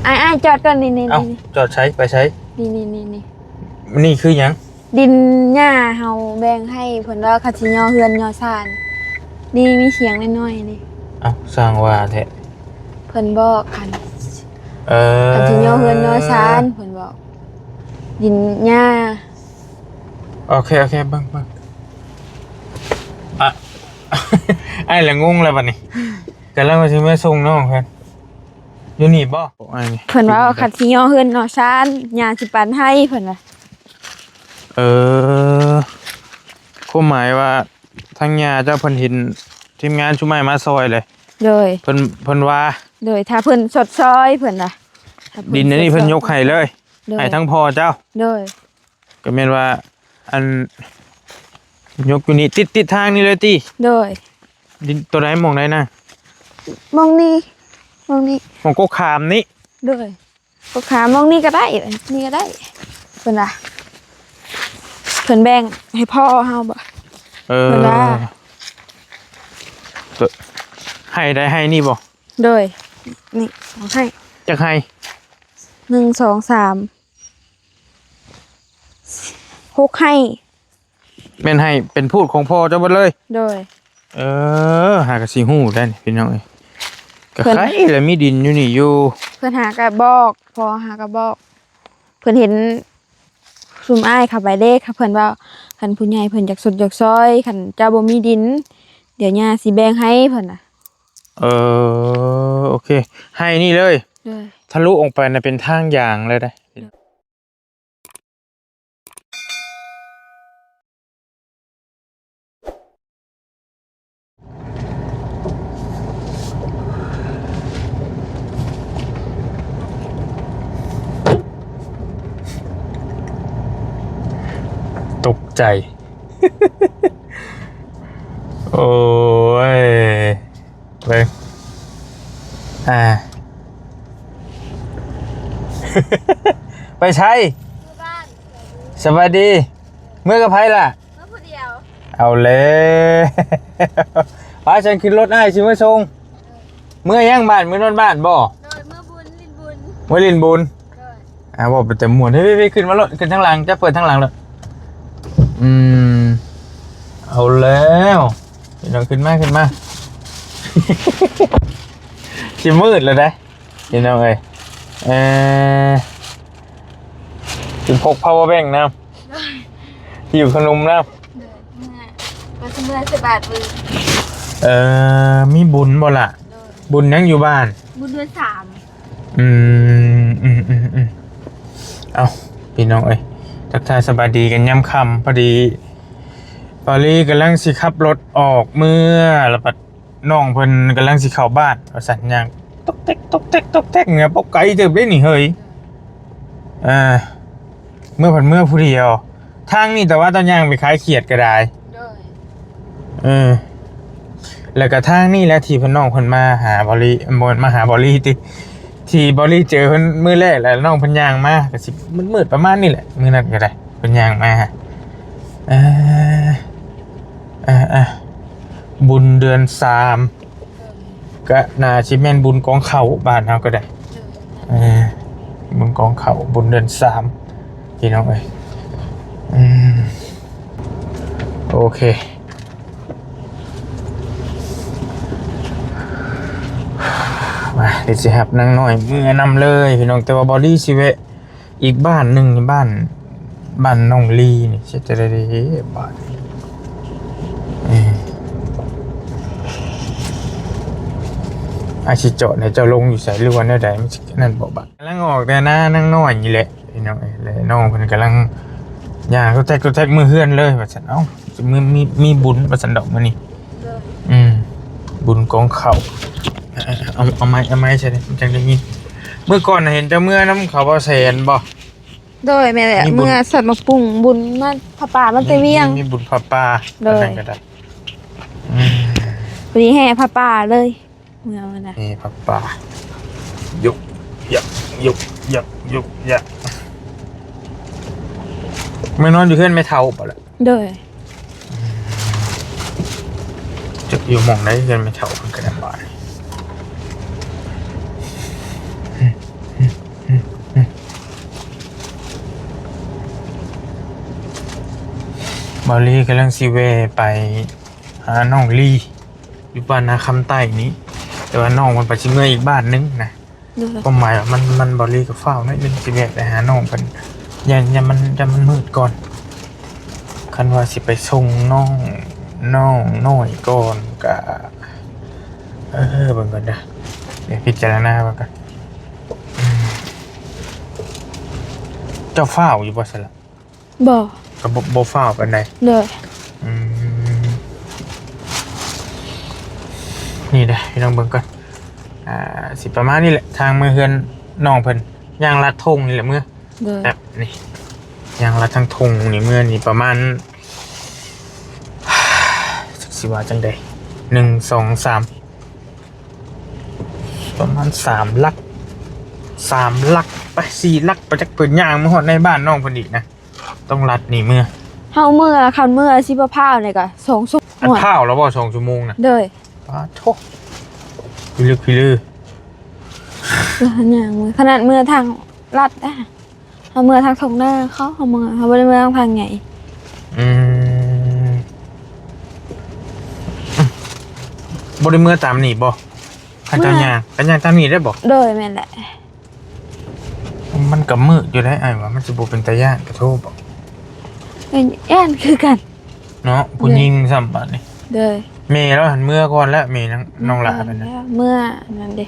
ອ້າຍ ອ້າຍ ຈອດກ່ອນ ນີ້ ນີ້ ເອົ້າ ນີ້ ຈອດໃສ ໄປໃສ? ນີ້ ນີ້ ນີ້ ນີ້ ນີ້ຄືຫຍັງ? ດິນຫຍ້າເຮົາແບ່ງໃຫ້ ເພິ່ນວ່າເຂົາຊິຍໍເຮືອນຍໍຊານ ນີ້ມີສຽງນ້ອຍໆ ນີ້. ເອົ້າ ຊ່າງວ່າແທ້ ເພິ່ນບອກ ຄັນ ເອີ ເພິ່ນຊິຍໍເຮືອນຍໍຊານ ເພິ່ນບອກ ດິນຫຍ້າ. ໂອເຄ ໂອເຄ ເບິ່ງ ເບິ່ງ ອະ ອ້າຍລະງົງແລ້ວບັດນີ້ ກຳລັງວ່າຊິມາສົ່ງນ້ອງເພິ່ນ ຢູ່ນີ້ບໍ່? ອ້າຍນີ້ ເພິ່ນວ່າຄັນຊິຍໍເຮືອນຍໍຊານ ຍ່າຊິປັນໃຫ້ ເພິ່ນວ່າ. ເອີ ຄວາມໝາຍວ່າ ທາງຍ່າເຈົ້າເພິ່ນເຫັນທີມງານຊຸມອ້າຍມາຊ່ອຍເລີຍ. ໂດຍ ເພິ່ນ ເພິ່ນວ່າ ໂດຍ ຖ້າເພິ່ນຊົດຊ່ອຍ ເພິ່ນວ່າ ຖ້າເພິ່ນ ດິນອັນນີ້ເພິ່ນຍົກໃຫ້ເລີຍ. ໂດຍ ໃຫ້ທັງພໍ່ເຈົ້າ. ໂດຍ ກໍແມ່ນວ່າ ອັນ ຍົກຢູ່ນີ້ ຕິດ ຕິດທາງນີ້ເລີຍຕິ? ໂດຍ ດິນໂຕໃດ ໝ່ອງໃດນະ? ໝ່ອງນີ້ ໝ່ອງນີ້ ໝ່ອງກົກຂາມນີ້. ໂດຍ ກໍຂາມມອງນີ້ກໍໄດ້ ນີ້ກໍໄດ້ ເພິ່ນວ່າ ເພິ່ນແບ່ງໃຫ້ພໍ່ເຮົາບໍ? ເອີ ເພິ່ນວ່າ ໃຫ້ໄດ້ ໃຫ້ນີ້ບໍ? ໂດຍ ນີ້ ສອງໄຮ່. ຈັກໄຮ່? ໜຶ່ງ ສອງ ສາມ ຫົກໄຮ່. ແມ່ນໃຫ້ເປັນພູດຂອງພໍ່ເຈົ້າເບິດເລີຍ? ໂດຍ ເອີ ຫາກະຊິຮູ້ໄດ໋ພີ່ນ້ອງເອີຍ ກະ ເພິ່ນ ໄຄລະມີດິນຢູ່ນີ້ຢູ່. ເພິ່ນຫາກະບອກ ພໍ່ຫາກະບອກ ເພິ່ນເຫັນຊຸມອ້າຍເຂົ້າໄປເດ້ ເພິ່ນເວົ້າ ຄັນຜູ້ໃຫຍ່ເພິ່ນຢາກຊົດຢາກຊ່ອຍ ຄັນເຈົ້າບໍ່ມີດິນ ດຽວຍ່າຊິແບ່ງໃຫ້ ເພິ່ນນະ. ເອີ ໂອເຄ ໃຫ້ນີ້ເລີຍ. ໂດຍ ທະລຸອອກໄປນະເປັນທາງຢາງເລີຍເດ້. ຕົກໃຈ ໂອ້ຍ. ເບິ່ງ ອ່າ ໄປໃສ? ຢູ່ບ້ານ. ສະບາຍດີ. ເມືອກັບໃຜລະ? ເມືອຜູ້ດຽວ. ເອົາແລ້ວ ໄປ ຊັ້ນຂຶ້ນລົດ ອ້າຍຊິມາສົ່ງ. ເມືອຫຍັງບ້ານ? ເມືອນອນບ້ານບໍ່? ໂດຍ ເມືອບຸນ ຫຼິ້ນບຸນ. ເມືອຫຼິ້ນບຸນ. ໂດຍ ອ່າ ເວົ້າໄປແຕ່ມ່ວນ. ເຮີ້ຍ ຂຶ້ນມາໂລດ ຂຶ້ນທາງຫຼັງ ຈະເປີດທາງຫຼັງໂລດ. ອືມ ເອົາແລ້ວ ພີ່ນ້ອງ ຂຶ້ນມາ ຂຶ້ນມາ ຊິມືດແລ້ວເດ້ ພີ່ນ້ອງເອີຍ. ເອີ ຊິພົກພາວເວີແບັງນຳ ໂດຍ ຫິ້ວຂະໜົມນຳ. ໂດຍ ເມືອ ວ່າຊິເມືອໃສ່ບາດມື້. ເອີ ມີບຸນບໍ່ລະ? ໂດຍ ບຸນຫຍັງຢູ່ບ້ານ? ບຸນເດືອນສາມ. ອືມ ອືມ ອືມ ອືມ ເອົ້າ ພີ່ນ້ອງເອີຍ ທັກທາຍສະບາຍດີກັນຍາມຄ່ຳ. ພໍດີ ບາລີກຳລັງຊິຂັບລົດອອກເມືອ ແລ້ວບັດນ້ອງເພິ່ນກຳລັງຊິເຂົ້າບ້ານວ່າຊັ້ນ ຍ່າງຕົກແຕັກ ຕົກແຕັກ ຕົກແຕັກ ເມືອບໍ່ໄກເຕີບເດ້ນີ້ເຮີ້ຍ. ເອີ ເມືອເພິ່ນເມືອຜູ້ດຽວ ທາງນີ້ ແຕ່ວ່າຕ້ອງຍ່າງໄປຂາຍຂຽດກໍໄດ້. ໂດຍ ເອີ ແລ້ວກໍທາງນີ້ແຫຼະທີ່ເພິ່ນ ນ້ອງເພິ່ນມາຫາບອລລີ ບໍ່ແມ່ນມາຫາບອລລີຕິ ທີ່ບອລລີເຈີເພິ່ນມື້ແລກ ແລ້ວນ້ອງເພິ່ນຍ່າງມາ ກໍຊິມືດໆປະມານນີ້ແຫຼະ ມື້ນັ້ນກໍໄດ້ ເພິ່ນຍ່າງມາ. ເອີ ເອີ ເອີ ບຸນເດືອນສາມ ກໍໜ້າຊິແມ່ນບຸນກອງເຂົ້າບ້ານເຮົາກໍໄດ້. ເອີ ບຸນກອງເຂົ້າ ບຸນເດືອນສາມ ພີ່ນ້ອງເອີຍ. ອືມ ໂອເຄ ມາ ດຽວຊິຮັບນາງນ້ອຍເມືອນຳເລີຍ ພີ່ນ້ອງ. ແຕ່ວ່າບອລລີຊິແວະ ອີກບ້ານໜຶ່ງ ບ້ານ ບ້ານນ້ອງລີນີ້ ຊິເຮັດຈັ່ງໃດເດ ບ້ານນີ້. ເອີ ອາ ຊິຈອດໃຫ້ເຈົ້າລົງຢູ່ໃສ ຫຼືວ່າແນວໃດ ມັນຊິນັ້ນບໍ່? ບ້ານກຳລັງອອກແຕ່ນານາງນ້ອຍນີ້ແຫຼະ ພີ່ນ້ອງເອີຍ ແລະນ້ອງເພິ່ນກຳລັງຍ່າງຕ໊ອກແຕັກຕ໊ອກແຕັກເມືອເຮືອນເລີຍວ່າຊັ້ນ. ເອົ້າ ມີ ມີ ມີບຸນວ່າຊັ້ນດອກມື້ນີ້. ໂດຍ ອືມ ບຸນກອງເຂົ້າ. ເອົາ ເອົາໄມ້ ເອົາໄມ້ໃສ່ ມັນຈັ່ງໄດ້ຍິນ. ມື້ກ່ອນນະເຫັນເຈົ້າເມືອນຳເຂົາບໍ່ແສນບໍ່? ໂດຍ ແມ່ນແຫຼະ ມີບຸນ ເມືອສັດໝາກປຸງ ບຸນມາ ຜ້າປ່າມາແຕ່ວຽງ. ມີ ມີ ມີບຸນຜ້າປ່າ. ໂດຍ ອັນນັ້ນກໍໄດ້. ອືມ ພໍດີແຫ່ຜ້າປ່າເລີຍ ເມືອມັນນະ ແຫ່ຜ້າປ່າ. ຍຸກ ຍັກ ຍຸກ ຍັກ ຍຸກ ຍັກ. ມານອນຢູ່ເຮືອນແມ່ເຖົ້າບໍ່ລະ? ໂດຍ ອືມ ຈັກຢູ່ໝ່ອງໃດເຮືອນແມ່ເຖົ້າເພິ່ນກໍໄດ້ບາດ. ບ່າວລີກຳລັງຊິແວ່ໄປຫານ້ອງລີ ຢູ່ບ້ານນາຄຳໃຕ້ນີ້ ແຕ່ວ່ານ້ອງມັນໄປຊິເມືອອີກບ້ານໜຶ່ງນະ. ໂດຍ ຄວາມໝາຍວ່າມັນ ມັນ ບ່າວລີກໍຟ້າວໜ້ອຍໜຶ່ງ ຊິແວ່ໄປຫານ້ອງເພິ່ນ ຢ້ານ ຢ້ານມັນ ຢ້ານມັນມືດກ່ອນ. ຄັນວ່າຊິໄປສົ່ງນ້ອງ ນ້ອງນ້ອຍກ່ອນກະ ເອີ ເບິ່ງກ່ອນເດີ ດຽວພິຈາລະນາເບິ່ງກ່ອນ. ອືມ ເຈົ້າຟ້າວຢູ່ບໍ່ຊັ້ນລະ? ບໍ່ ກໍບໍ່ ບໍ່ຟ້າວປານໃດ. ໂດຍ ອືມ ນີ້ເດີ ພີ່ນ້ອງເບິ່ງກ່ອນ ອ່າ ຊິປະມານນີ້ແຫຼະ ທາງເມືອເຮືອນນ້ອງເພິ່ນ ຍ່າງລັດທົ່ງນີ້ແຫຼະເມືອ. ໂດຍ ແບບນີ້ ຍ່າງລັດທາງທົ່ງນີ້ເມືອນີ້ປະມານ ຈັກຊິວ່າຈັ່ງໃດ ໜຶ່ງ ສອງ ສາມ ປະມານສາມຫຼັກ ສາມຫຼັກໄປ ສີ່ຫຼັກໄປ ຈັກເພິ່ນຍ່າງມາຮອດໃນບ້ານນ້ອງເພິ່ນອີກນະ. ຕ້ອງລັດນີ້ເມືອ ເຮົາເມືອ ຄັນເມືອຊິບໍ່ພ້າວນີ້ກໍສອງຊົ່ວໂມງ ອັນພ້າວແລ້ວບໍ່ ສອງຊົ່ວໂມງນະ. ໂດຍ ປາດໂທ້ ພິລຶກພິລື ຍ່າງເມືອ ຂະໜາດເມືອທາງລັດນະ ເຮົາເມືອທາງທົ່ງນາເຂົາ ເຮົາເມືອ ເຮົາບໍ່ໄດ້ເມືອທາງໃຫຍ່. ອືມ ບໍ່ໄດ້ເມືອຕາມນີ້ບໍ່? ຄັນເຈົ້າຍ່າງ ຄັນຍ່າງຕາມນີ້ໄດ້ບໍ່? ໂດຍ ແມ່ນແຫຼະ. ມັນກໍມືດຢູ່ໄດ໋ ອ້າຍວ່າມັນຊິບໍ່ເປັນຕາຢ້ານກະໂທບອກ. ເອີ ຢ້ານຄືກັນເນາະ ຜູ້ຍິງຊ້ຳບາດນີ້. ໂດຍ ແມ່ລາວຫັ້ນເມືອກ່ອນແລ້ວ ແມ່ນ້ອງ ນ້ອງຫຼ້າເພິ່ນນະ ເມືອນັ້ນເດ້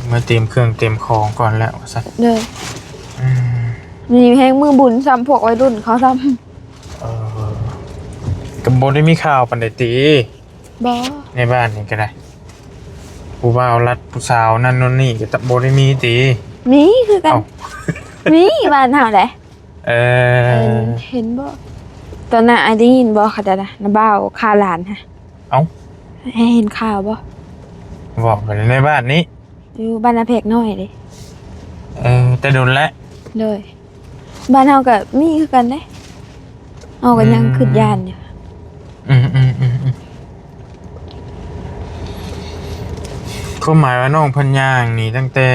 ເມືອຕຽມເຄື່ອງຕຽມຂອງກ່ອນແລ້ວວ່າຊັ້ນ. ໂດຍ ອືມ ນີ້ແຮງມື້ບຸນຊ້ຳ ພວກໄວລຸ້ນເຂົາຊ້ຳ. ເອີ ກໍບໍ່ໄດ້ມີຂ່າວປານໃດຕິ? ບໍ່ ໃນບ້ານນີ້ກໍໄດ້ ຜູ້ບ່າວລັດຜູ້ສາວນັ້ນໂນ່ນນີ້ກໍບໍ່ໄດ້ມີຕິ? ມີຄືກັນ. ເອົ້າ ມີບ້ານເຮົາເດ້. ເອີ ເຫັນບໍ່ ຕອນນັ້ນອ້າຍໄດ້ຍິນບໍ່ ເຂົາເຈົ້ານະ ນະບ່າວຂ້າຫຼານຫັ້ນ. ເອົ້າ ອ້າຍເຫັນຂ່າວບໍ່? ເວົ້າກັນໃນບ້ານນີ້ ຢູ່ບ້ານນາແພກນ້ອຍເດ້. ເອີ ແຕ່ດົນແລ້ວ. ໂດຍ ບ້ານເຮົາກໍມີຄືກັນເດ້ ເຮົາກໍຍັງ ອືມ ຄິດຢ້ານຢູ່. ອືມໆໆໆ ຄວາມໝາຍວ່ານ້ອງເພິ່ນຍ່າງນີ້ຕັ້ງແຕ່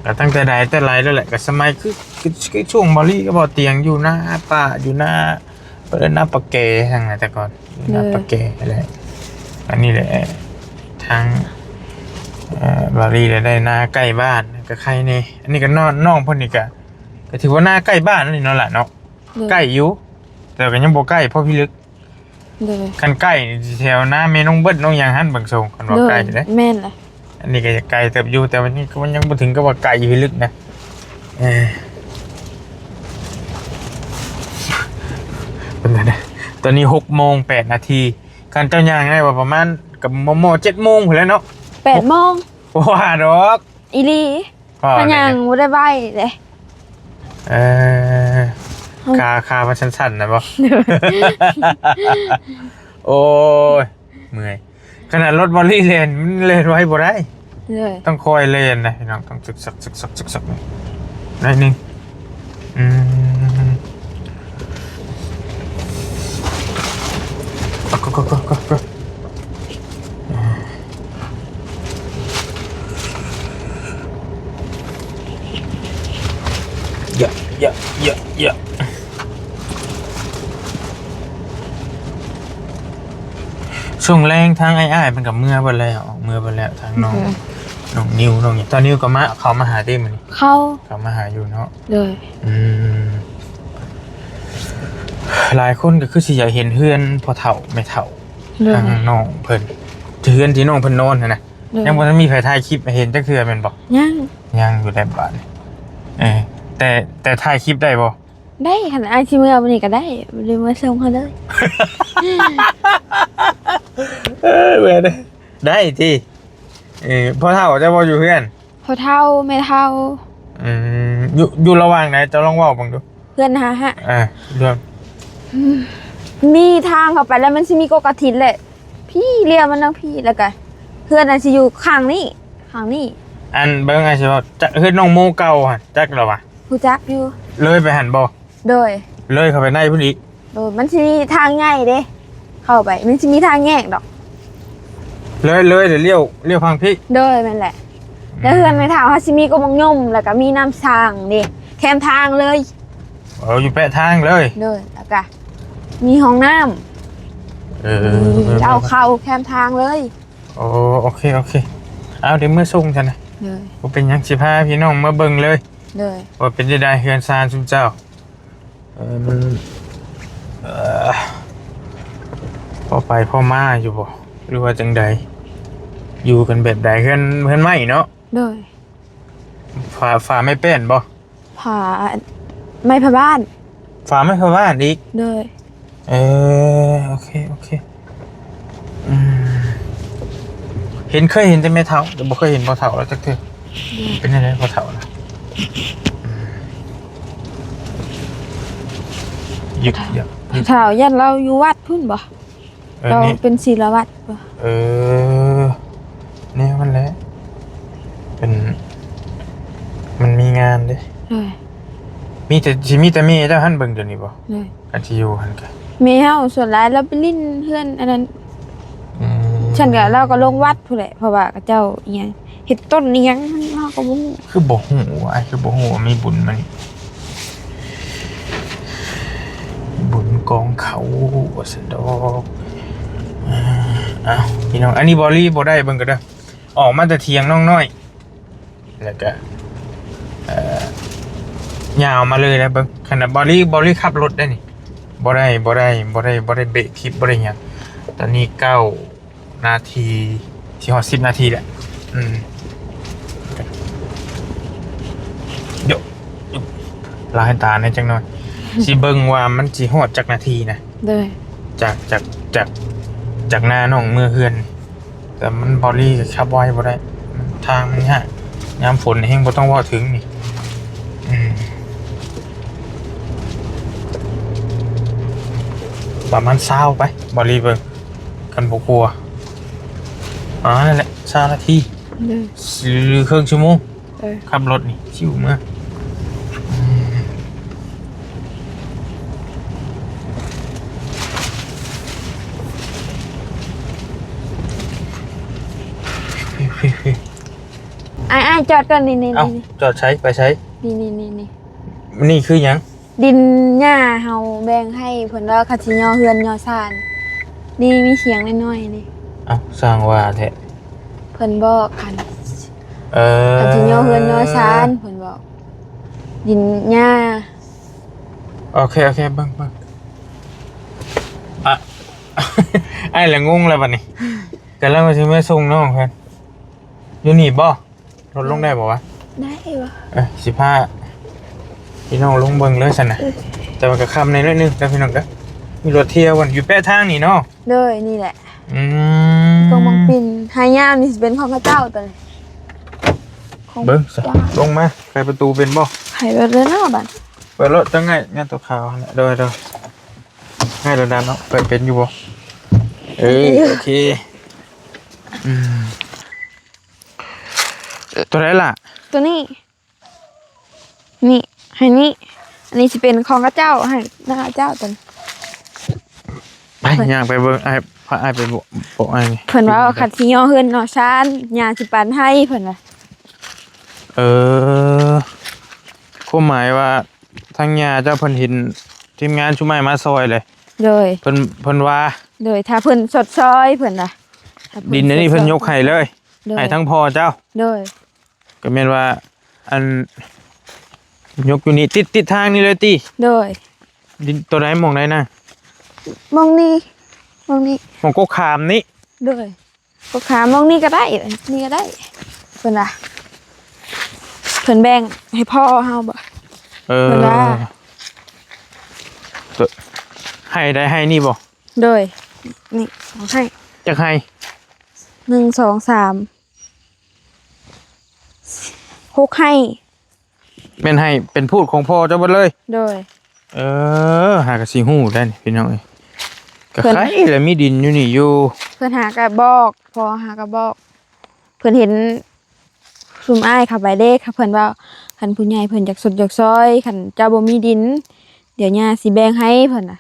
ກໍຕັ້ງແຕ່ໃດແຕ່ໄລແລ້ວແຫຼະ ກໍສະໄໝຄື ຄື ຄືຊ່ວງບ່າວລີກັບບ່າວຕຽງຢູ່ນາປ່າ ຢູ່ນາ ເພິ່ນເອີ້ນນາປາແກຫັ້ນນະ ແຕ່ກ່ອນນາປາແກຫັ້ນແຫຼະ. ອັນນີ້ແຫຼະ ທາງ ເອີ ບ່າວລີໄດ້ນາໃກ້ບ້ານກໍໄຄແດ່. ອັນນີ້ກໍນ້ອງ ນ້ອງເພິ່ນນີ້ກໍ ກໍຖືວ່ານາໃກ້ບ້ານນີ້ເນາະຫຼ້າເນາະ. ໂດຍ ໃກ້ຢູ່ ແຕ່ກໍຍັງບໍ່ໃກ້ພໍພິລຶກ. ໂດຍ ຄັນໃກ້ນີ້ແຖວນາແມ່ນ້ອງເບິດນ້ອງຫຍັງຫັ້ນເບິ່ງຊົງ ຄັນວ່າໃກ້ເດ້. ແມ່ນລະ ອັນນີ້ກໍຢາກໄກເຕີບຢູ່ ແຕ່ວ່າຍັງ ມັນຍັງບໍ່ເຖິງກັບວ່າໄກພິລຶກນະ. ເອີ ເປັນໄດ໋? ຕອນນີ້ຫົກໂມງແປດນາທີ ຄັນເຈົ້າຍ່າງໄດ້ວ່າປະມານ ກໍມໍ່ໆເຈັດໂມງພຸ້ນແຫຼະເນາະ. ແປດໂມງ ບໍ່ວ່າດອກ ອີ່ຫຼີ. ພາຍ່າງບໍ່ໄດ້ໄວເດ້. ເອີ ເຮົາ ຂາ ຂາມັນສັ່ນໆນະບໍ່? ໂດຍ ໂອ້ຍ ເມື່ອຍ. ຂະໜາດລົດບໍລີແລ່ນ ມັນແລ່ນໄວບໍ່ໄດ້. ໂດຍ ຕ້ອງຄ່ອຍແລ່ນນະພີ່ນ້ອງ ຕ້ອງຊຶກຊັກ ຊຶກຊັກ ຊຶກຊັກໜ້ອຍໜຶ່ງ. ອືມ ກໍ ກໍ ກໍ ກໍ ກໍ ເຍາະ ເຍາະ ເຍາະ ເຍາະ. ຊ່ວງແລງທາງອ້າຍໆເພິ່ນກໍເມືອເບິດແລ້ວ ເມືອເບິດແລ້ວ ທາງນ້ອງ ອືມ ນ້ອງນິວ ນ້ອງຫຍັງ ຕານິວກໍມາ ເຂົ້າມາຫາຕິມື້ນີ້? ເຂົ້າ ເຂົ້າມາຫາຢູ່ເນາະ. ໂດຍ ອືມ ຫຼາຍຄົນກໍຄືຊິຢາກເຫັນເຮືອນພໍ່ເຖົ້າແມ່ເຖົ້າ ໂດຍ ທາງນ້ອງເພິ່ນ ເຮືອນທີ່ນ້ອງເພິ່ນນອນຫັ້ນນະ. ໂດຍ ຍັງບໍ່ທັນມີໃຜຖ່າຍຄລິບໃຫ້ເຫັນຈັກເທື່ອແມ່ນບໍ່? ຍັງ ຍັງຢູ່ໃນບ້ານ. ເອີ ແຕ່ ແຕ່ຖ່າຍຄລິບໄດ້ບໍ່? ໄດ້ ຄັນອ້າຍຊິເມືອມື້ນີ້ກໍໄດ້ ບໍ່ໄດ້ເມືອສົ່ງເຮົາເລີຍ. ເອີ ແມ່ນເດ້ ໄດ້ຕິ. ເອີ ພໍ່ເຖົ້າເຈົ້າບໍ່ຢູ່ເຮືອນ? ພໍ່ເຖົ້າ ແມ່ເຖົ້າ. ອືມ ຢູ່ ຢູ່ລະຫວ່າງໃດ? ເຈົ້າລອງເວົ້າເບິ່ງດູ. ເຮືອນຫາຫະ ອ່າ ເລື່ອງ ອືມ ມີທາງເຂົ້າໄປແລ້ວ ມັນຊິມີກົກກະຖິນແຫຼະ ພີ້ ລ້ຽວມາທາງພີ້ ແລ້ວກະເຮືອນອາດຊິຢູ່ຂ້າງນີ້ ຂ້າງນີ້. ອັນເບິ່ງ ອ້າຍຊິເວົ້າ ຈະ ເຮືອນນ້ອງໂມເກົ່າຫັ້ນ ຈັກລະຫວາ? ຮູ້ຈັກຢູ່. ເລີຍໄປຫັ້ນບໍ່? ໂດຍ ເລີຍເຂົ້າໄປໃນພຸ້ນອີກ. ໂດຍ ມັນຊິມີທາງໃຫຍ່ເດ້ ເຂົ້າໄປ ມັນຊິມີທາງແຍກດອກ. ເລີຍ ເລີຍ ແລ້ວລ້ຽວ ລ້ຽວຝັ່ງພີ້. ໂດຍ ແມ່ນແຫຼະ. ອືມ ແລ້ວເຮືອນແມ່ເຖົ້າເຮົາຊິມີກົກໝາກຍົມ ແລ້ວກະມີນ້ຳສ້າງເດ້ ແຄມທາງເລີຍ. ເອີ ຢູ່ແປະທາງເລີຍ. ໂດຍ ແລ້ວກະ ມີຫ້ອງນ້ຳ ເອີ ມີເລົ້າເຂົ້າແຄມທາງເລີຍ. ໂອ້ ໂອເຄ ໂອເຄ ເອົາ ດຽວເມືອສົ່ງຊັ້ນນະ. ໂດຍ ບໍ່ເປັນຫຍັງ ຊິພາພີ່ນ້ອງມາເບິ່ງເລີຍ. ໂດຍ ວ່າເປັນຈັ່ງໃດເຮືອນຊານຊຸມເຈົ້າ. ເອີ ມັນ ເອີ ພໍໄປພໍມາຢູ່ບໍ່ ຫຼືວ່າຈັ່ງໃດ? ຢູ່ກັນແບບໃດ? ເຮືອນ ເຮືອນໄມ້ເນາະ? ໂດຍ ຝາ ຝາໄມ້ແປ້ນບໍ່? ຝາໄມ້ຜ້າບ້ານ. ຝາໄມ້ຜ້າບ້ານອີກ? ໂດຍ ເອີ ໂອເຄ ໂອເຄ. ອືມ ເຫັນ ເຄີຍເຫັນແຕ່ແມ່ເຖົ້າ ແຕ່ບໍ່ເຄີຍເຫັນພໍ່ເຖົ້າລາວຈັກເທື່ອ. ໂດຍ ເປັນຈັ່ງໃດພໍ່ເຖົ້າລາວ? ອືມ ຍຶກ ເຖົ້າ ຢ້ານ ເຖົ້າຢ້ານລາວຢູ່ວັດພຸ້ນບໍ່? ເອີ ລາວ ນີ້ ເປັນສິລະວັດບໍ່? ເອີ ແນວນັ້ນແຫຼະ ເປັນ ມັນມີງານເດ້. ໂດຍ ມີແຕ່ ຊິມີແຕ່ແມ່ເຈົ້າຫັ້ນເບິ່ງດຽວນີ້ບໍ່? ໂດຍ ອັນທີ່ຢູ່ຫັ້ນກະ ແມ່ເຮົາສ່ວນຫຼາຍລາວໄປຫຼິ້ນເຮືອນອັນນັ້ນ. ອືມ ຊັ້ນກະລາວກໍລົງວັດພຸ້ນແຫຼະ ເພາະວ່າເຂົາເຈົ້າອີ່ຫຍັງ ເຮັດຕົ້ນອີ່ຫຍັງເຮົາກໍບໍ່ຮູ້. ຄືບໍ່ຮູ້ ອ້າຍຄືບໍ່ຮູ້ວ່າມີບຸນມື້ນີ້ ບຸນກອງເຂົ້າວ່າຊັ້ນດອກ. ເອົາ ພີ່ນ້ອງ ອັນນີ້ບໍ່ລີບໍ່ໄດ້ເບິ່ງກໍເດີ ອອກມາແຕ່ຖຽງນ້ອງນ້ອຍ ແລ້ວກະ ເອີ ຍາວມາເລີຍນະ. ເບິ່ງ ຂະໜາດບໍ່ລີ ບໍ່ລີຂັບລົດໄດ້ນີ້ ບໍ່ໄດ້ ບໍ່ໄດ້ ບໍ່ໄດ້ ບໍ່ໄດ້ເບຣກ ຄລິບ ບໍ່ໄດ້ຫຍັງ. ຕອນນີ້ເກົ້ານາທີ ຊິຮອດສິບນາທີແລ້ວ. ອືມ ໂຢ ລາຍຕາແດ່ຈັກໜ່ອຍ ຊິເບິ່ງວ່າມັນຊິຮອດຈັກນາທີນະ. ໂດຍ ຈາກ ຈາກ ຈາກ ຈາກໜ້ານ້ອງເມືອເຮືອນ ແຕ່ມັນ ບໍ່ລີກໍຂັບໄວບໍ່ໄດ້ ມັນ ທາງມັນຍາກ ຍາມຝົນແຮງບໍ່ຕ້ອງເວົ້າເຖິງນີ້. ອືມ ປະມານຊາວໄປ ບໍ່ລີເບິ່ງ ຄັນບໍ່ກົວ ອ່າ ນັ້ນແຫຼະ ຊາວນາທີ ໂດຍ ຫຼືເຄິ່ງຊົ່ວໂມງ. ເອີ ຂັບລົດນີ້ຊິວເມືອ ອ້າຍ ອ້າຍ ຈອດກ່ອນ ນີ້ ນີ້ ເອົ້າ ນີ້ ຈອດໃສ ໄປໃສ? ນີ້ ນີ້ ນີ້ ນີ້ ນີ້ຄືຫຍັງ? ດິນຫຍ້າເຮົາແບ່ງໃຫ້ເພິ່ນວ່າ ເຂົາຊິຍໍເຮືອນຍໍຊານ ນີ້ມີສຽງນ້ອຍໆ ນີ້. ເອົ້າ ຊ່າງວ່າແທ້ ເພິ່ນບອກ ຄັນ ເອີ ຄັນຊິຍໍເຮືອນຍໍຊານ ເພິ່ນບອກ ດິນຫຍ້າ. ໂອເຄ ໂອເຄ ເບິ່ງ ເບິ່ງ ອະ ອ້າຍລະງົງແລ້ວບັດນີ້ ກຳລັງວ່າຊິມາສົ່ງນ້ອງເພິ່ນ ຢູ່ນີ້ບໍ່? ລົດລົງໄດ້ບໍ່ວະ? ໄດ້ວະ ເອີ ຊິພາພີ່ນ້ອງລົງເບິ່ງເລີຍຊັ້ນນະ. ເອີ ແຕ່ວ່າກໍຄ່ຳແດ່ໜ້ອຍໜຶ່ງເດີພີ່ນ້ອງເດີ ມີລົດທ່ຽວຢູ່ແປະທາງນີ້ເນາະ. ໂດຍ ນີ້ແຫຼະ ອືມ ກົງບັງປິນ ໄຮຍາມນີ້ຊິເປັນຂອງເຂົາເຈົ້າຕົວນີ້ ເບິ່ງຊະ ລົງມາ ໄຂປະຕູເປັນບໍ່? ໄຂເບິດແລ້ວເນາະບັດ ເປີດໂລດ ຈັ່ງງ່າຍ ງ່າຍຕົວຂາວຫັ້ນແຫຼະ. ໂດຍ ໂດຍ ງ່າຍໂດດດານເນາະ ເປີດເປັນຢູ່ບໍ່? ເອີ ໂອເຄ ອືມ ຕົວໃດລະ? ຕົວນີ້ ນີ້ ໃຫ້ນີ້ ອັນນີ້ຊິເປັນຂອງເຂົາເຈົ້າ ໃຫ້ນາເຈົ້າຕົວນີ້. ໄປ ຍ່າງໄປເບິ່ງ ອ້າຍ ພາອ້າຍໄປບອກ ບອກອ້າຍນີ້ ເພິ່ນວ່າ ຄັນຊິຍໍເຮືອນຍໍຊານ ຍ່າຊິປັນໃຫ້ ເພິ່ນວ່າ. ເອີ ຄວາມໝາຍວ່າ ທາງຍ່າເຈົ້າເພິ່ນເຫັນທີມງານຊຸມອ້າຍມາຊ່ອຍເລີຍ. ໂດຍ ເພິ່ນ ເພິ່ນວ່າ ໂດຍ ຖ້າເພິ່ນຊົດຊ່ອຍ ເພິ່ນວ່າ ດິນອັນນີ້ເພິ່ນຍົກໃຫ້ເລີຍ. ໂດຍ ໃຫ້ທັງພໍ່ເຈົ້າ. ໂດຍ ກໍແມ່ນວ່າ ອັນ ຍົກຢູ່ນີ້ ຕິດ ຕິດທາງນີ້ເລີຍຕິ? ໂດຍ ດິນຕົວໃດ ໝ່ອງໃດນະ? ໝ່ອງນີ້ ໝ່ອງນີ້ ໝ່ອງກົກຂາມນີ້. ໂດຍ ກໍຂາມອງນີ້ກໍໄດ້ ນີ້ກໍໄດ້ ເພິ່ນວ່າ ເພິ່ນແບ່ງໃຫ້ພໍ່ເຮົາບໍ່? ເອີ ເພິ່ນວ່າ ໄຮ່ໃດ ໄຮ່ນີ້ບໍ່? ໂດຍ ນີ້ ເອົາໃຫ້ ຈັກໄຮ່? ໜຶ່ງ ສອງ ສາມ ຫົກໄຮ່. ແມ່ນໃຫ້ເປັນພູດຂອງພໍ່ເຈົ້າເບິດເລີຍ? ໂດຍ ເອີ ຫາກະຊິຮູ້ໄດ໋ພີ່ນ້ອງເອີຍ ກະໄຄລະມີດິນຢູ່ນີ້ຢູ່. ເພິ່ນຫາກະບອກ ພໍ່ຫາກະບອກ ເພິ່ນເຫັນຊຸມອ້າຍເຂົ້າໄປເດ້ ເພິ່ນເວົ້າ ຄັນຜູ້ໃຫຍ່ເພິ່ນຢາກຊົດຢາກຊ່ອຍ ຄັນເຈົ້າບໍ່ມີດິນ ດຽວຍ່າຊິແບ່ງໃຫ້ ເພິ່ນນະ.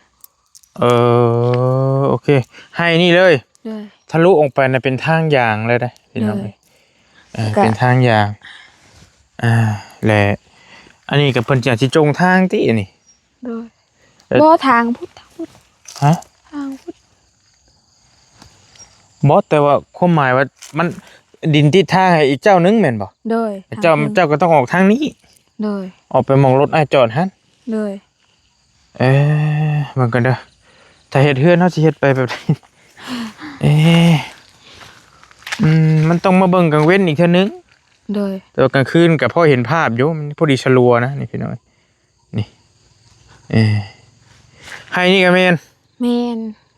ເອີ ໂອເຄ ໄຮ່ນີ້ເລີຍ. ໂດຍ ທະລຸອອກໄປນະເປັນທາງຢາງເລີຍເດ້ພີ່ນ້ອງເອີຍ. ເອີ ເປັນທາງຢາງ ອ່າ ແລະ ອັນນີ້ກໍເພິ່ນຈະຊິຈົ່ງທາງຕິອັນນີ້. ໂດຍ ເອີ ບໍ່ ທາງພຸດ ທາງພຸດ ຮະ? ທາງພຸ້ນ ບໍ່ ແຕ່ວ່າຄວາມໝາຍວ່າ ມັນ ດິນຕິດທາງໃຫ້ອີກເຈົ້າໜຶ່ງແມ່ນບໍ່? ໂດຍ ເຈົ້າ ທາງ ເຈົ້າກໍຕ້ອງອອກທາງນີ້ ໂດຍ ອອກໄປໝ່ອງລົດອ້າຍຈອດຫັ້ນ ໂດຍ ເອີ ເບິ່ງກັນເດີ ຖ້າເຮັດເຮືອນເຮົາຊິເຮັດໄປແບບໃດ? ເອີ ອືມ ມັນຕ້ອງມາເບິ່ງກາງເວັນອີກເທື່ອໜຶ່ງ ໂດຍ ແຕ່ວ່າກາງຄືນກໍພໍເຫັນພາບຢູ່ ມັນພໍດີສະລັວນະ ນີ້ພີ່ນ້ອງ ນີ້ ເອີ ໄຮ່ນີ້ກໍແມ່ນ ແມ່ນ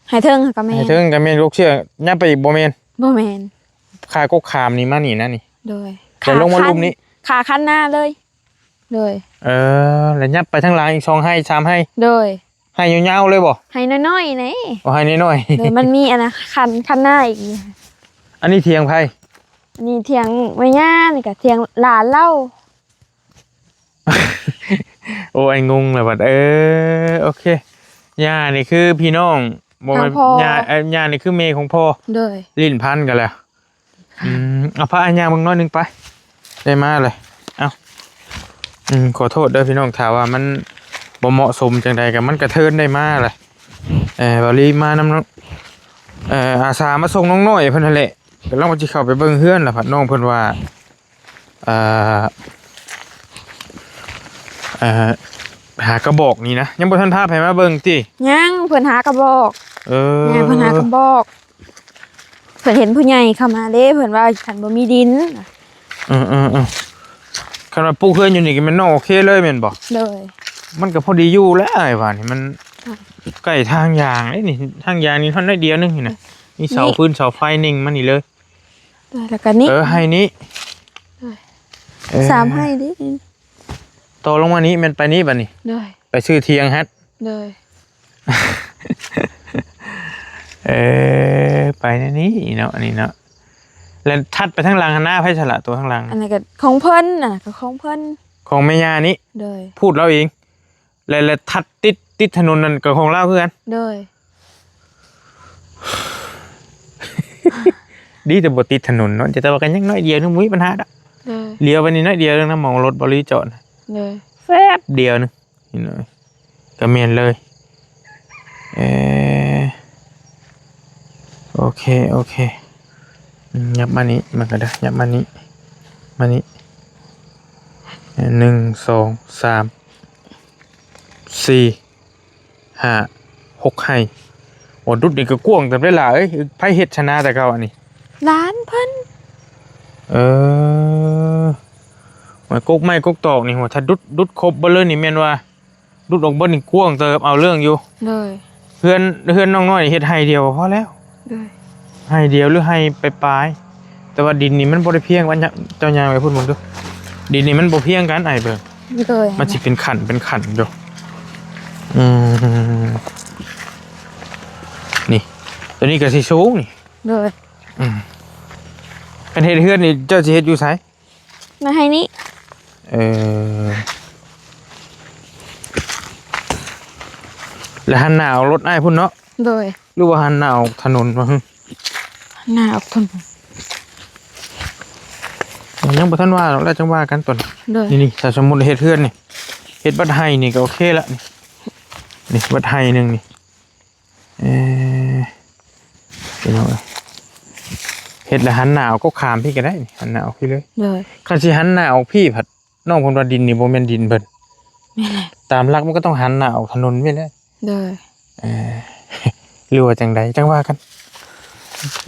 ໄຮ່ເທິງກໍແມ່ນ ໄຮ່ເທິງກໍແມ່ນ ລູກເຊືອກ ຍັບໄປອີກບໍ່ແມ່ນ? ບໍ່ແມ່ນ ຄາກົກຂາມນີ້ມານີ້ນະນີ້ ໂດຍ ແລ້ວລົງມາລຸ່ມນີ້ ຄາຄັນນາເລີຍ ໂດຍ ເອີ ແລ້ວຍັບໄປທາງຫຼັງອີກສອງໄຮ່ສາມໄຮ່ ໂດຍ ໄຮ່ຍາວໆເລີຍບໍ່? ໄຮ່ນ້ອຍໆນີ້ ໂອ້ ໄຮ່ນ້ອຍໆ ໂດຍ ມັນມີອັນນະ ຄັນ ຄັນນາອີກ ອັນນີ້ຖຽງໃຜ? ອັນນີ້ຖຽງແມ່ຍ່າ ນີ້ກໍຖຽງຫຼານລາວ ໂອ້ ອ້າຍງົງແລ້ວບັດ ເອີ ໂອເຄ ຍ່ານີ້ຄືພີ່ນ້ອງ ບໍ່ແມ່ນ ທາງພໍ່ ຍ່າ ເອີ ຍ່ານີ້ຄືແມ່ຂອງພໍ່ ໂດຍ ຫຼິ້ນພັນກັນແລ້ວ ອືມ ເອົາ ພາຍ່າເບິ່ງໜ້ອຍໜຶ່ງໄປ ໄດ້ມາເລີຍ ເອົາ ອືມ ຂໍໂທດເດີພີ່ນ້ອງ ຖ້າວ່າມັນບໍ່ເໝາະສົມຈັ່ງໃດກໍ ມັນກະເທີນໄດ້ມາແຫຼະ ເອີ ບ່າວລີມານຳ ເອີ ອາສາມາສົ່ງນ້ອງນ້ອຍເພິ່ນຫັ້ນແຫຼະ ກຳລັງວ່າຊິເຂົ້າໄປເບິ່ງເຮືອນ ແລ້ວພັດນ້ອງເພິ່ນວ່າ ເອີ ເອີ ຫາກະບອກນີ້ນະ ຍັງບໍ່ທັນພາໃຜມາເບິ່ງຕິ? ຍັງ ເພິ່ນຫາກະບອກ ເອີ ຍັງ ເພິ່ນຫາກະບອກ ເພິ່ນເຫັນຜູ້ໃຫຍ່ເຂົ້າມາເດ້ ເພິ່ນວ່າຄັນບໍ່ມີດິນ ເອີໆໆ ຄັນວ່າປູກເຮືອນຢູ່ນີ້ກໍແມ່ນນ້ອງໂອເຄເລີຍແມ່ນບໍ່? ໂດຍ ມັນກໍພໍດີຢູ່ແຫຼະ ອ້າຍວ່ານີ້ ມັນ ອ່າ ໃກ້ທາງຢາງເດ້ນີ້ ທາງຢາງນີ້ຮອດໜ້ອຍດຽວໜຶ່ງນີ້ນະ ມີເສົາ ນີ້ ຟືນເສົາໄຟເນັ່ງມານີ້ເລີຍ ໂດຍ ແລ້ວກໍນີ້ ເອີ ໄຮ່ນີ້ ໂດຍ ເອີ ສາມໄຮ່ເດ້ນີ້ ຕໍ່ລົງມານີ້ແມ່ນໄປນີ້ບັດນີ້ ໂດຍ ໄປຊື້ຖຽງຫັ້ນ ໂດຍ ເອີ ໄປແນວນີ້ເນາະ ອັນນີ້ເນາະ ແລ້ວຖັດໄປທາງຫຼັງຫັ້ນນາ ໃຜສະລະຕົວທາງຫຼັງ ອັນນັ້ນກໍຂອງເພິ່ນ ອັນນັ້ນກໍຂອງເພິ່ນ ຂອງແມ່ຍ່ານີ້ ໂດຍ ພູດລາວເອງ ແລະ ແລະ ທັດຕິດ ຕິດຖະໜົນນັ້ນກໍຂອງລາວຄືກັນ ໂດຍ ດີແຕ່ບໍ່ຕິດຖະໜົນເນາະ ແຕ່ວ່າກໍຍັງໜ້ອຍດຽວໜຶ່ງ ບໍ່ມີບັນຫາດອກ ໂດຍ ຫຼຽວໄປນີ້ໜ້ອຍດຽວໜຶ່ງນະ ໝ່ອງລົດບໍລິຈອດ ໂດຍ ແຟບດຽວໜຶ່ງ ເຫັນບໍ່? ກໍແມ່ນເລີຍ ເອີ ໂອເຄ ໂອເຄ ອືມ ຫຍັບມານີ້ ມັນກໍໄດ້ ຫຍັບມານີ້ ມານີ້ ເອີ ໜຶ່ງ ສອງ ສາມ ສີ່ ຫ້າ ຫົກໄຮ່ ໂອ້ ດຸດນີ້ກໍກວ້າງເຕີບເດ້ຫຼາຍ ໃຜເຮັດຊະນາແຕ່ເກົ່າອັນນີ້? ຫຼານເພິ່ນ ເອີ ໄມ້ກົກໄມ້ກົກຕອກນີ້ ໂຫ ຖ້າດຸດ ດຸດຄົບເບິດເລີຍນີ້ແມ່ນວ່າ ດຸດອອກເບິດນີ້ກວ້າງເຕີບ ເອົາເລື່ອງຢູ່ ໂດຍ ເຮືອນ ເຮືອນນ້ອງນ້ອຍເຮັດໄຮ່ດຽວກໍພໍແລ້ວ ໂດຍ ໄຮ່ດຽວ ຫຼື ໄຮ່ປາຍໆ ແຕ່ວ່າດິນນີ້ມັນບໍ່ໄດ້ພຽງກັນ ເຈົ້າຍ່າງໄປພຸ້ນເບິ່ງດູ ດິນນີ້ມັນບໍ່ພຽງກັນ ອ້າຍເບິ່ງ ໂດຍ ມັນຊິເປັນຂັ້ນເປັນຂັ້ນຢູ່ ອືມ ນີ້ ຕົວນີ້ກໍຊິສູງນີ້ ໂດຍ ອືມ ຄັນເຮັດເຮືອນນີ້ເຈົ້າຊິເຮັດຢູ່ໃສ? ມາໃຫ້ນີ້ ເອີ ແລ້ວຫັນໜ້າອອກລົດອ້າຍພຸ້ນເນາະ ໂດຍ ຫຼືວ່າຫັນໜ້າອອກຖະໜົນວະ? ຫັນໜ້າອອກຖະໜົນ ຍັງບໍ່ທັນວ່າດອກ ແລ້ວຈັ່ງວ່າກັນຕົວນີ້ ໂດຍ ນີ້ໆ ຖ້າສົມມຸດເຮັດເຮືອນນີ້ ເຮັດບັດໄຮ່ນີ້ກໍໂອເຄລະ ນີ້ ນີ້ບັດໄຮ່ໜຶ່ງນີ້ ເອີ ພີ່ນ້ອງເອີຍ ເຮັດແລ້ວຫັນໜ້າອອກກໍຂ້າມພີ້ກໍໄດ້ ຫັນໜ້າອອກພີ້ເລີຍ ໂດຍ ຄັນຊິຫັນໜ້າອອກພີ້ພັດ ນ້ອງເພິ່ນວ່າດິນນີ້ບໍ່ແມ່ນດິນເພິ່ນ ແມ່ນແຫຼະ ຕາມຫຼັກມັນກໍຕ້ອງຫັນໜ້າອອກຖະໜົນນີ້ແຫຼະ ໂດຍ ເອີ ຫຼືວ່າຈັ່ງໃດ ຈັ່ງວ່າກັນ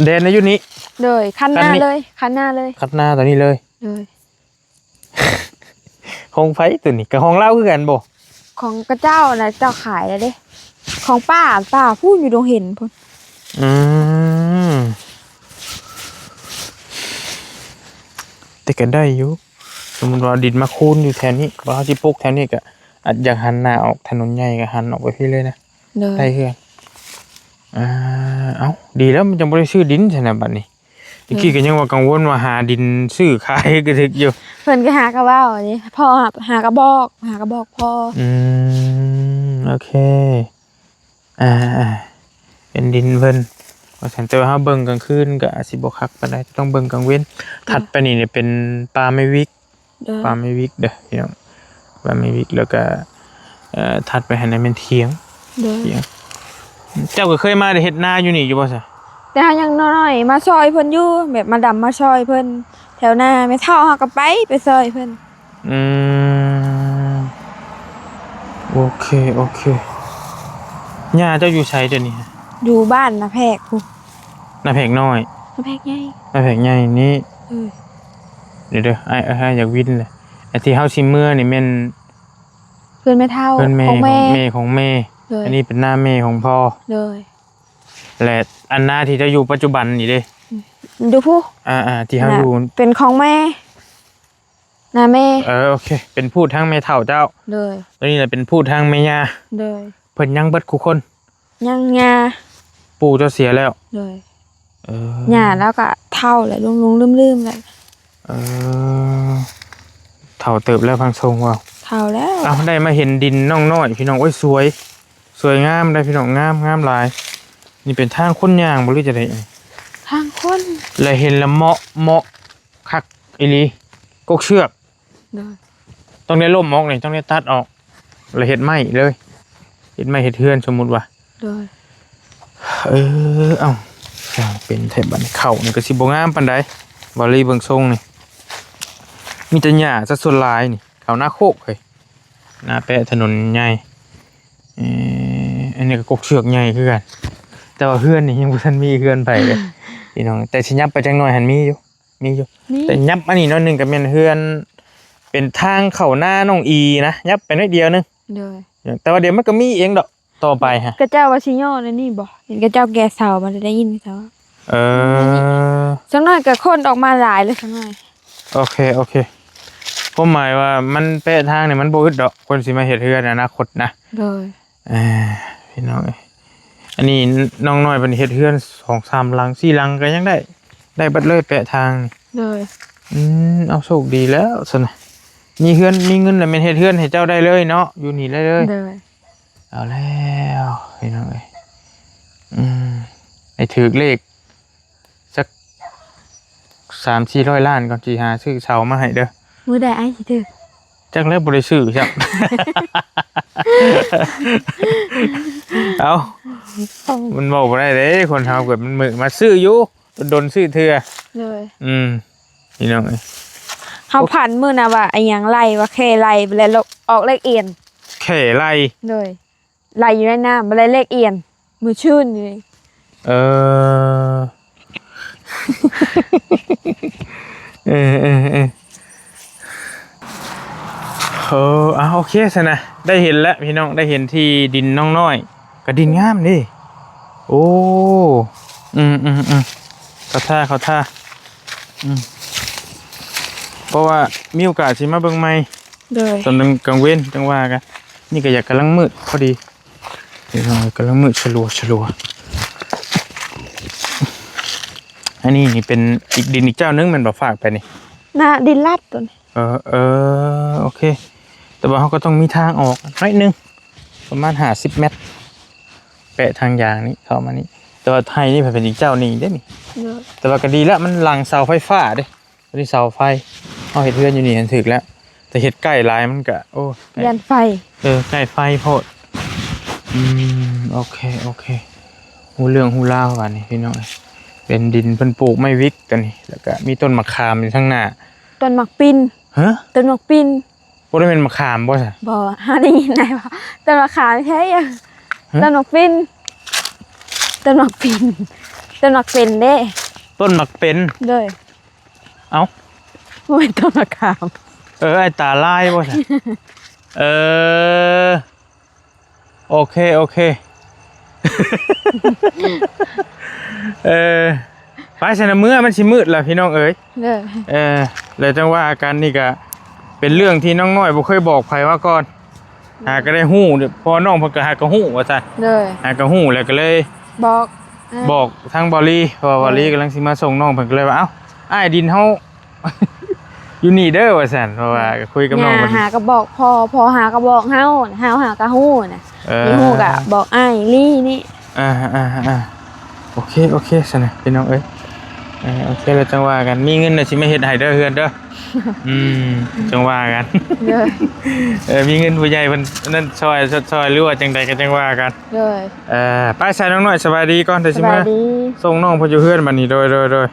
ແດນໃນຢູ່ນີ້ ໂດຍ ຄັນນາເລີຍ ຄັນນາເລີຍ ຄັນນາຕົວນີ້ເລີຍ ໂດຍ ຂອງໃຜຕົວນີ້? ກໍຂອງລາວຄືກັນບໍ່? ຂອງຂະເຈົ້ານະ ເຈົ້າຂາຍແລ້ວເດ້ ຂອງປ້າ ປ້າພຸ້ນຢູ່ດົງເຫັນພຸ້ນ ອືມ ແຕ່ກໍໄດ້ຢູ່ ສົມມຸດວ່າເອົາດິນມາຄູນຢູ່ແຖວນີ້ ວ່າເຮົາຊິປູກແຖວນີ້ ກໍອາດຢາກຫັນໜ້າອອກຖະໜົນໃຫຍ່ ກໍຫັນອອກໄປພີ້ເລີຍນະ ໂດຍ ໄດ້ເຮືອນ ອ່າ ເອົ້າ ດີແລ້ວ ມັນຈັ່ງບໍ່ໄດ້ຊື້ດິນຊັ້ນນະບັດນີ້ ຕະກີ້ກໍຍັງວ່າກັງວົນວ່າຫາດິນຊື້ຂາຍກໍຖືກຢູ່ ເພິ່ນກໍຫາກໍເວົ້າເດ້ ພໍ່ຫາກໍບອກ ຫາກໍບອກພໍ່ ອືມ ໂອເຄ ອ່າ ເປັນດິນເພິ່ນວ່າຊັ້ນ ແຕ່ວ່າເຮົາເບິ່ງກາງຄືນກໍອາດຊິບໍ່ຄັກປານໃດ ຕ້ອງເບິ່ງກາງເວັນ ໂດຍ ຖັດໄປນີ້ເປັນປ່າໄມ້ວິກ ໂດຍ ປ່າໄມ້ວິກເດີພີ່ນ້ອງ ປ່າໄມ້ວິກ ແລ້ວກໍ ເອີ ຖັດໄປຫັ້ນນະແມ່ນຖຽງ ໂດຍ ຖຽງ ເຈົ້າກໍເຄີຍມາເຮັດນາຢູ່ນີ້ຢູ່ບໍ່ຊະ? ແຕ່ເຮົາຍັງນ້ອຍ ມາຊ່ອຍເພິ່ນຢູ່ ແບບມາດຳມາຊ່ອຍເພິ່ນ ແຖວໜ້າແມ່ເຖົ້າເຮົາກໍໄປ ໄປຊ່ອຍເພິ່ນ. ອືມ ໂອເຄ ໂອເຄ. ຍ່າເຈົ້າຢູ່ໃສດຽວນີ້? ຢູ່ບ້ານນາແພກພຸ້ນ. ນາແພກນ້ອຍ? ນາແພກໃຫຍ່. ນາແພກໃຫຍ່ນີ້. ເອີ ດຽວໆ ອ້າຍ ອ້າຍຢາກວິນເລີຍ. ອັນທີ່ເຮົາຊິເມືອນີ້ແມ່ນ ເຮືອນແມ່ເຖົ້າ ເຮືອນແມ່ຂອງແມ່ ຂອງແມ່ ຂອງແມ່. ໂດຍ. ອັນນີ້ເປັນນາແມ່ຂອງພໍ່. ໂດຍ. ແລະ ອັນນາທີ່ເຈົ້າຢູ່ປັດຈຸບັນນີ້ເດ້? ຢູ່ພຸ້ນ. ອ່າໆ ທີ່ເຮົາຢູ່ ເປັນຂອງແມ່ ນາແມ່. ເອີ ໂອເຄ ເປັນພູດທາງແມ່ເຖົ້າເຈົ້າ. ໂດຍ. ຕົວນີ້ລະເປັນພູດທາງແມ່ຍ່າ. ໂດຍ. ເພິ່ນຍັງເບິດຄູ່ຄົນ? ຍັງ ຍ່າ. ປູ່ເຈົ້າເສຍແລ້ວ? ໂດຍ. ເອີ ຍ່າລາວກໍເຖົ້າແລ້ວ ຫຼົງໆລືມໆແລ້ວ. ເອີ ເຖົ້າເຕີບແລ້ວ ຟັງຊົງເວົ້າ. ເຖົ້າແລ້ວ. ເອົ້າ ໄດ້ມາເຫັນດິນນ້ອງນ້ອຍພີ່ນ້ອງ. ໂອ້ຍ ສວຍ ສວຍງາມໄດ໋ພີ່ນ້ອງ ງາມ ງາມຫຼາຍ. ນີ້ເປັນທາງຄົນຍ່າງບໍ່ ຫຼືຈັ່ງໃດ? ທາງຄົນ. ແລະ ເຫັນລະເໝາະ ເໝາະຄັກອີ່ຫຼີ ກົກເຊືອກ. ໂດຍ. ຕ້ອງໄດ້ລົ້ມອອກນີ້ ຕ້ອງໄດ້ຕັດອອກ ແລ້ວເຮັດໄມ້ເລີຍ ເຮັດໄມ້ເຮັດເຮືອນ ສົມມຸດວ່າ. ໂດຍ. ເອີ ເອົ້າ ຊ່າງເປັນແທ້ບັດນີ້. ເຂົ້ານີ້ກໍຊິບໍ່ງາມປານໃດ ບາລີເບິ່ງຊົງນີ້ ມີແຕ່ຫຍ້າຊະສ່ວນຫຼາຍນີ້. ເຂົ້ານາໂຄກເຮີ້ຍ ນາແປະຖະໜົນໃຫຍ່. ເອີ ອັນນີ້ກໍກົກເຊືອກໃຫຍ່ຄືກັນ ແຕ່ວ່າເຮືອນນີ້ຍັງບໍ່ທັນມີເຮືອນໃຜເລີຍ ພີ່ນ້ອງ. ແຕ່ຊິຫຍັບໄປຈັກໜ້ອຍຫັ້ນມີຢູ່ ມີຢູ່ ມີ. ແຕ່ຫຍັບມານີ້ໜ້ອຍໜຶ່ງກໍແມ່ນເຮືອນ ເປັນທາງເຂົ້ານານ້ອງອີນະ ຫຍັບໄປໜ້ອຍດຽວໜຶ່ງ. ໂດຍ. ແຕ່ວ່າດຽວມັນກໍມີເອງດອກ ຕໍ່ໄປຮະ. ຂະເຈົ້າວ່າຊິຍໍໃນນີ້ບໍ່? ເຫັນຂະເຈົ້າແກ່ເສົາ ມັນໄດ້ຍິນເຂົາ. ເອີ ຈັກໜ້ອຍກໍຄົນອອກມາຫຼາຍແລ້ວ ຈັກໜ້ອຍ. ໂອເຄ ໂອເຄ. ຄວາມໝາຍວ່າມັນແປະທາງນີ້ ມັນບໍ່ອຶດດອກ ຄົນຊິມາເຮັດເຮືອນອະນາຄົດນະ. ໂດຍ. ເອີ ພີ່ນ້ອງເອີຍ ອັນນີ້ນ້ອງນ້ອຍເພິ່ນເຮັດເຮືອນສອງສາມຫຼັງ ສີ່ຫຼັງກໍຍັງໄດ້ ໄດ້ເບິດເລີຍແປະທາງນີ້. ໂດຍ. ອືມ ເອົາ ໂຊກດີແລ້ວຊັ້ນນະ ມີເຮືອນມີເງິນແລ້ວ ແມ່ນເຮັດເຮືອນໃຫ້ເຈົ້າໄດ້ເລີຍເນາະ ຢູ່ນີ້ໄດ້ເລີຍ. ໂດຍ. ເອົາແລ້ວ ພີ່ນ້ອງເອີຍ ອືມ ໃຫ້ຖືກເລກ ຈັກສາມສີ່ຮ້ອຍລ້ານກ່ອນ ຊິຫາຊື້ເສົາມາໃຫ້ເດີ. ມື້ໃດອ້າຍຊິຖືກ? ຈັກແລ້ວ ບໍ່ໄດ້ຊື້ຊ້ຳ. ເອົ້າ ມັນເວົ້າບໍ່ໄດ້ເດ້ ຄົນເຮົາເກີດມັນມື້ມາຊື້ຢູ່ ດົນໆຊື້ເທື່ອ. ໂດຍ. ອືມ ພີ່ນ້ອງເອີຍ ເຮົາຝັນມື້ນະວ່າອີຫຍັງໄລ່ ວ່າແຄ່ໄລ່ແລ້ວອອກເລກອຽນ. ແຄ່ໄລ່? ໂດຍ. ໄລ່ຢູ່ໃນນ້ຳ ບໍ່ໄດ້ເລກອຽນ ມື້ຊື່ນນີ້. ເອີ ເອີ ເອີ ເອີ ເອີ ອ່າ ໂອເຄຊັ້ນນະ ໄດ້ເຫັນແລ້ວພີ່ນ້ອງ ໄດ້ເຫັນທີ່ດິນນ້ອງນ້ອຍ ກະດິນງາມເດ້. ໂອ້ ອືມໆໆ ເຂົ້າທ່າ ເຂົ້າທ່າ. ອືມ ເພາະວ່າມີໂອກາດຊິມາເບິ່ງໃໝ່. ໂດຍ. ຕອນກາງເວັນຈັ່ງວ່າກັນ ນີ້ກໍຢາກກຳລັງມືດພໍດີ ກຳລັງມືດສະຫຼົວໆ. ອັນນີ້ນີ້ເປັນອີກດິນອີກເຈົ້າໜຶ່ງແມ່ນບໍ່ ຝາກໄປນີ້? ນາ ດິນລັດຕົວນີ້. ເອີ ເອີ ໂອເຄ ແຕ່ວ່າເຮົາກໍຕ້ອງມີທາງອອກໜ້ອຍໜຶ່ງ ປະມານຫ້າສິບແມັດ ແປະທາງຢາງນີ້ເຂົ້າມານີ້ ແຕ່ວ່າໄຮ່ນີ້ເປັນອີກເຈົ້າໜຶ່ງເດ້ນີ້. ໂດຍ. ແຕ່ວ່າກໍດີແລ້ວ ມັນຫຼັງເສົາໄຟຟ້າເດ້. ຕົວນີ້ເສົາໄຟ ເຮົາເຮັດເຮືອນຢູ່ນີ້ຫັ້ນຖືກແລ້ວ ແຕ່ເຮັດໃກ້ຫຼາຍມັນກະ ໂອ້ ຢ້ານໄຟ. ເອີ ໃກ້ໄຟໂພດ. ອືມ ໂອເຄ ໂອເຄ ຮູ້ເລື່ອງຮູ້ລາວບາດນີ້ພີ່ນ້ອງເອີຍ. ເປັນດິນເພິ່ນປູກໄມ້ວິກຕົວນີ້ ແລ້ວກະມີຕົ້ນໝາກຂາມຢູ່ທາງໜ້າ. ຕົ້ນໝາກປິນ. ຮະ? ຕົ້ນໝາກປິນ. ບໍ່ໄດ້ແມ່ນໝາກຂາມບໍ່ຊະ? ບໍ່ ເຮົາໄດ້ຍິນໄດ້ວ່າຕົ້ນໝາກຂາມແທ້. ຮະ? ຕົ້ນໝາກປິນ ຕົ້ນໝາກປິນ ຕົ້ນໝາກເປັນເດ້. ຕົ້ນໝາກເປັນ. ໂດຍ. ເອົ້າ ບໍ່ແມ່ນຕົ້ນໝາກຂາມ. ເອີ ອ້າຍຕາລາຍບໍ່ຊະ? ເອີ ໂອເຄ ໂອເຄ ເອີ ໄປຊັ້ນນະ ເມືອ ມັນຊິມືດລະພີ່ນ້ອງເອີຍ. ໂດຍ. ເອີ ແລ້ວຈັ່ງວ່າກັນ ນີ້ກະເປັນເລື່ອງທີ່ນ້ອງນ້ອຍບໍ່ເຄີຍບອກໃຜມາກ່ອນ. ຫາກໍໄດ້ຮູ້ ເພາະນ້ອງເພິ່ນກໍຫາກໍຮູ້ວ່າຊັ້ນ. ໂດຍ. ຫາກໍຮູ້ແລ້ວກໍເລີຍບອກ ບອກທາງເບົາລີ ເພາະວ່າເບົາລີກຳລັງຊິມາສົ່ງນ້ອງ ເພິ່ນກໍເລີຍວ່າ ເອົ້າ ອ້າຍ ດິນເຮົາຢູ່ນີ້ເດີ ວ່າຊັ້ນ. ເພາະວ່າກໍຄຸຍກັບນ້ອງເພິ່ນ ຫາກໍບອກພໍ່ ພໍ່ຫາກໍບອກເຮົາ ເຮົາຫາກໍຮູ້ນະ. ເອີ ໄດ້ຮູ້ກໍບອກອ້າຍລີນີ້. ອ່າໆໆ ໂອເຄ ໂອເຄຊັ້ນນະ ພີ່ນ້ອງເອີຍ. ເອີ ໂອເຄ ແລ້ວຈັ່ງວ່າກັນ ມີເງິນແລ້ວຊິມາເຮັດໃຫ້ເດີເຮືອນເດີ. ອືມ ຈັ່ງວ່າກັນ ໂດຍ ເອີ ມີເງິນຜູ້ໃຫຍ່ເພິ່ນນັ້ນຊ່ອຍ ຊ່ອຍ ຫຼືວ່າຈັ່ງໃດກໍຈັ່ງວ່າກັນ. ໂດຍ ເອີ ໄປຊະນ້ອງນ້ອຍ ສະບາຍດີກ່ອນ ດຽວຊິມາ ສະບາຍດີ ສົ່ງນ້ອງເພິ່ນຢູ່ເຮືອນບັດນີ້. ໂດຍ ໂດຍ ໂດຍ.